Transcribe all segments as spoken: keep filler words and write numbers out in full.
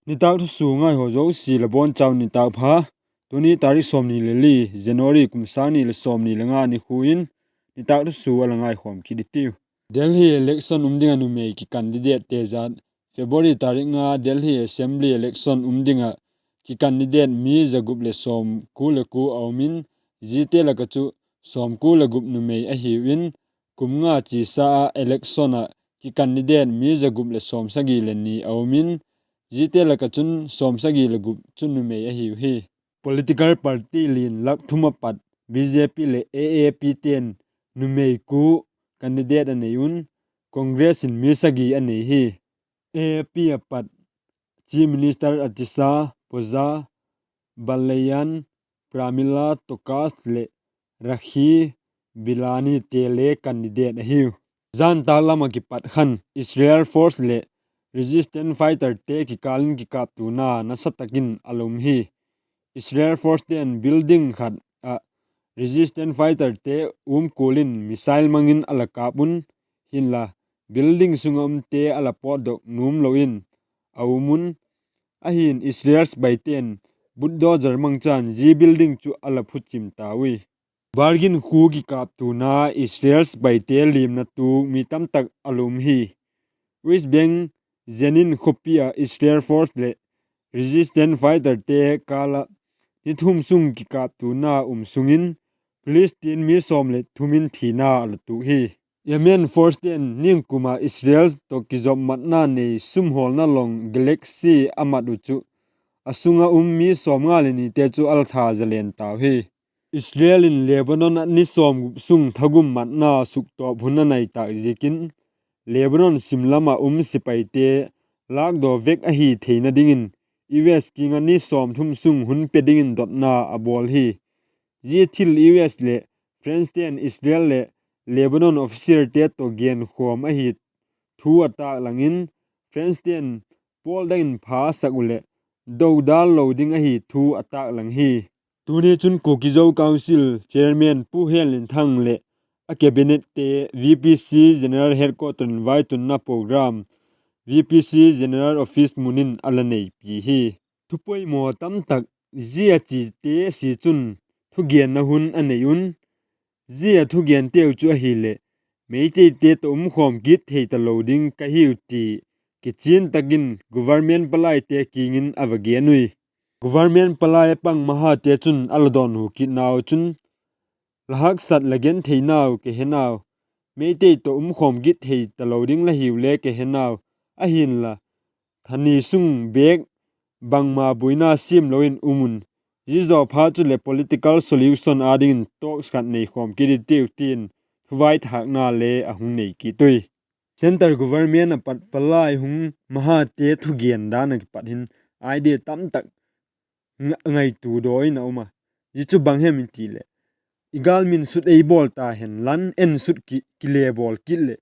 Nitâk thusua ngaihaw zosia la bawn chau nitâk pha. Tuni tarik sawmni le li January kum sâng ni leh sawmni le nga ni khu in nitâk thusua la ngaikhawm kit i tiu. Delhi election um ding ah numei ki candidatete zat. February tarik nga Delhi Assembly election um ding ah ki candidate mi za gup leh sawmkua le kua a um in, ziate lak ah chu sawmkua le gup numei ahiu in, kum nga chiasa ah election ah ki candidate mi za gup leh sawmsagi le ni a um in, ziate lak ah chun sawmsagi le gup chu numei ahiu hi. Political party lian lak thum a pat B J P leh A A P te'n numei kua candidate a nei un, Congress in mi sagi a nei hi. A A P a pat Chief Minister Atishi, Pooja Balayan, Pramila Tokash leh Rakhi Bilani te le candidate ahiu. Zan tâk lam ah kipat khan Israel force leh resistance fighterte kikâl in kikâptuana nasa tak in a la um hi. Israel forcete'n building khat ah resistance fighterte umkual in missile mang in a la kâp un, hinla building sung ah umte a la pawtdok nuam lo in a um un, ahi'n Israel sepaite'n bulldozer mangchan zia building chu a la phuchim ta ui. Bargin khua kikâptuana Israel sepaite liamna tuak mi tamtak a la um hi. West Bank Jenin khawpi ah Israel force leh resistance fighterte kâl ah ni thum sung kikâptuana um sung in Palestine mi sawm leh thum in thina a la tuak hi. Yemen forcete'n ningkum ah Israel tawh kizopmatna nei sumhawlna long Galaxy a mat uh chu a sung ah um mi sawmnga leh nite chu a la tha zalen tau hi. Israel in Lebanon ah ni sawmgup sung thagum matna suktawp hun a nai tâk ziakin Lebanon sim lam ah um sepaite lâkdaw vek ahi theina dingin U S kiang ah ni sawmthum sung hun pe dingin dotna a bawl hi. Zia thil U S leh Francete'n Israel leh Lebanon officerte tawh genkhawm ahi thu a tâklang in, Francete'n pawl dang in pha sak uh leh dodal lo ding ahi thu a tâklang hi. Tuni chun Kuki Zo Council Chairman Pu Henlinthang leh a cabinette V P C General Headquarter in vaitunna program V P C General Office mun in a la neipi hi. Thupoimaw tamtak zia chite sia chun thugenna hun a nei un, zia thugenteu chu ahileh Meiteite tawh umkhawm kit thei talo ding ka hiu ti kichian tak in government palaite kiang in a va gen ui. Government palai a pang Mahate chun a la dawnhu kitnau chun, la haksat la gentheinau ka he nau, Meitei tawh umkhawm kit thei talo ding la hiu le ka he nau, ahinla thani sung bêk bangma buaina siam lo in um un, zia zaw phat chuleh political solution â dingin talks khat neikhawm kit i tiu tin thuvaithâkna le a hung nei kit ui. Centre government ah pat palai hung Mahate thugen dan ah kipat hin idea tamtak ngaitua daw in a um a. Zia chu bang hem i ti leh, i gâl min sut ei bawl ta hen lan en sut ki, kile bawl kit leh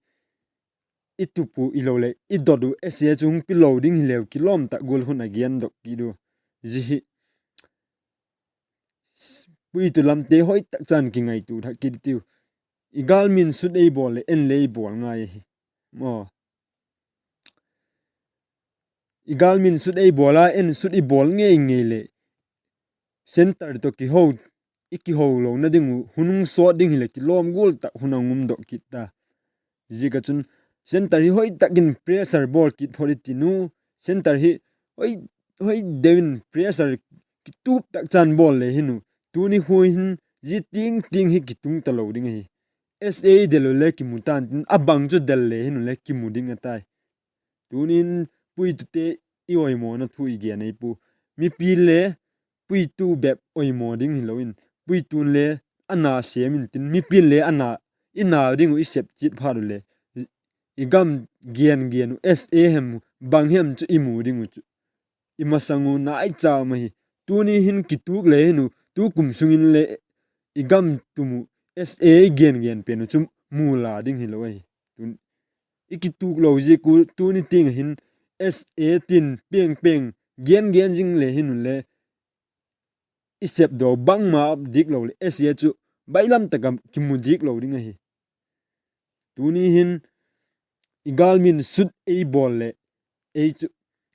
i tup uh i lo leh i dot uh S A chu hung pi lo ding hileu kilawm tak gual hun a gendok kit u. Zia hi puitu lamte hoi tak chan kingaitua thak kit i tiu. I gâl min sut ei bawl leh en le ei bawl ngai ahi. Aw, i gâl min sut ei bawl a en sut i bawl ngei ngei leh centre tawh kiho, i kiho lona ding uh hun hung sawt ding hileh kilawm gual tak hun a hung umdok kit ta. Ziak ah chun centre hi hoi tak in pressure bawl kit phot i ti nu, centre hi hoi, hoi deu in pressure kitup tak chan bawl le hin u, tuni khu hin zia tiang tiang hi kitung talo ding ahi. S A del u le kimu tan tin, a bang chu del le hin u le kimu ding a tai. Tunin puitute i oimawna thu i gen ei pu. Mipi le puitu bep oimaw ding hilo in, puitun le a na sêm intin, mipi'n le a na, i na ding uh i sep chiat phat u le, i gam gen gen uh S A hem, bang hem chu i mu ding uh chu i masang u nai cha um ahi. Tuni hin kituk le hin u, tu kum sung in le i gam tum uh S A i gen gen pen uh chu mu la ding hilo ahi. I kituk lo ziak u tuni tiang hin S A tin peng peng gen gen zing le hin u le i sepdaw bangma dik lo leh S A chu bailam tak ah kimu dik lo ding ahi. Tuni hin i gâl min sut ei bawl leh, ei chu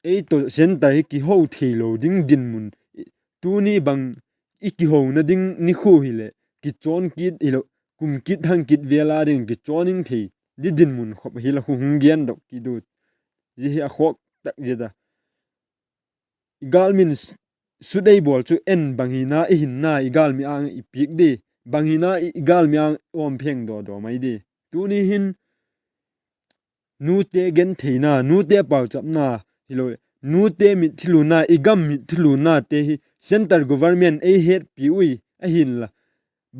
ei tawh centre hi kiho theilo ding dinmun, tuni bang i kihona ding nikhua hileh kichawn kit hilo, kum kit thang kit vel a ding kichawn ing thei di dinmun khop hi la khu hung gendok kit u. Zia hi a khawk tak zet a. I gâlmin sut ei bawl chu en bang hina i hinna i gâlmi âng i piak di, bang hina i gâlmi âng awm pheng daw daw mai di. Tuni hin nute gentheina, nute pauchapna hilo, nute mitthiluna, i gam mitthilunate hi centre government ei hetpi ui ahinla,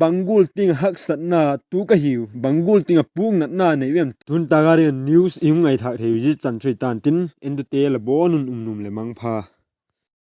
bang gual tiang a haksatna tu ka hiu, bang gual tiang a puknatna nei u em? Tun tak a ding news i hung ngaithâk thei u zia chan chu i tan tin, entute la bawn un um nuam leh mangpha.